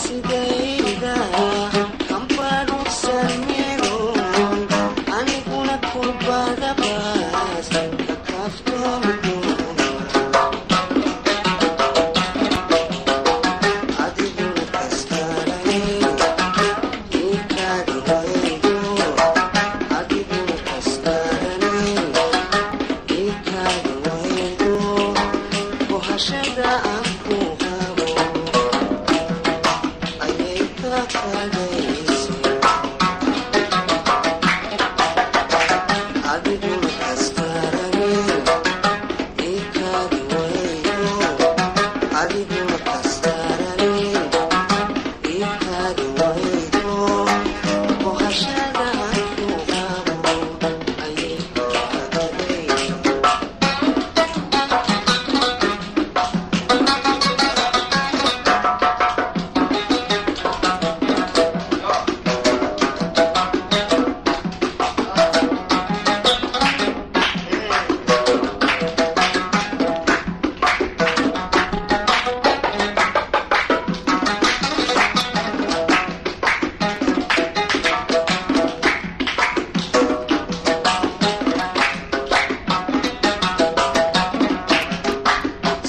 Sidayda kambarusan miron, aniguna kurbadabas ka kaaftoomi doona. Adiguna kastaanay ii kaadi waydo, adiguna kastaanay ii kaadi waydo, gohashada aan ku qabo ayay ka kadaysay. Adiguna kastaanay ii kaadi waydo, adiguna kastaanay ii kaadi waydo, gohashada aan ku qabo ayay ka kadaysay.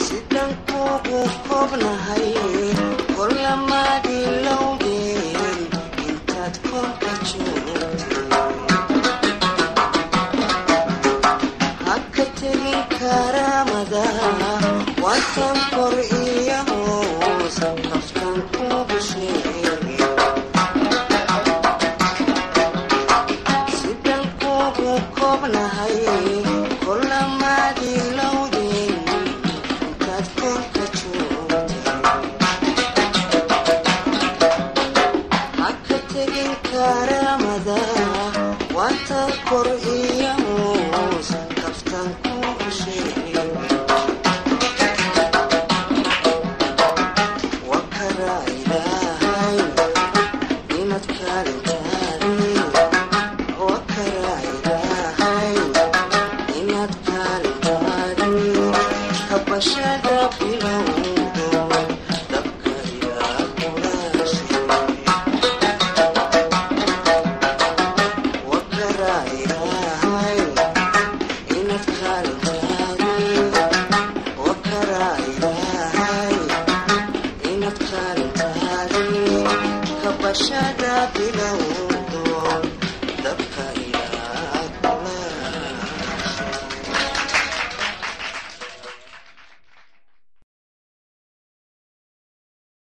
Sidan kugu koobnahay kolamaadilowdeen intaad kolka joogtay, haka tegin karaamada waatan kor iyo hoos kaftan kugu sheegay. Sidan kugu koobnahay kolamaadilowdeen intaad kolka joogtay, haka tegin karaamada waatan kor iyo hoos kaftan kugu sheegay. Wa karaa ilaahay inaad kaalintaadii, wa karaa ilaahay inaad kaalintaadii kabashada bilowdo dabka ilaa kulaashay. Wa karaa ilaahay inaad kaalintaadii, wa karaa ilaahay inaad kaalintaadii kabashada bilowdo.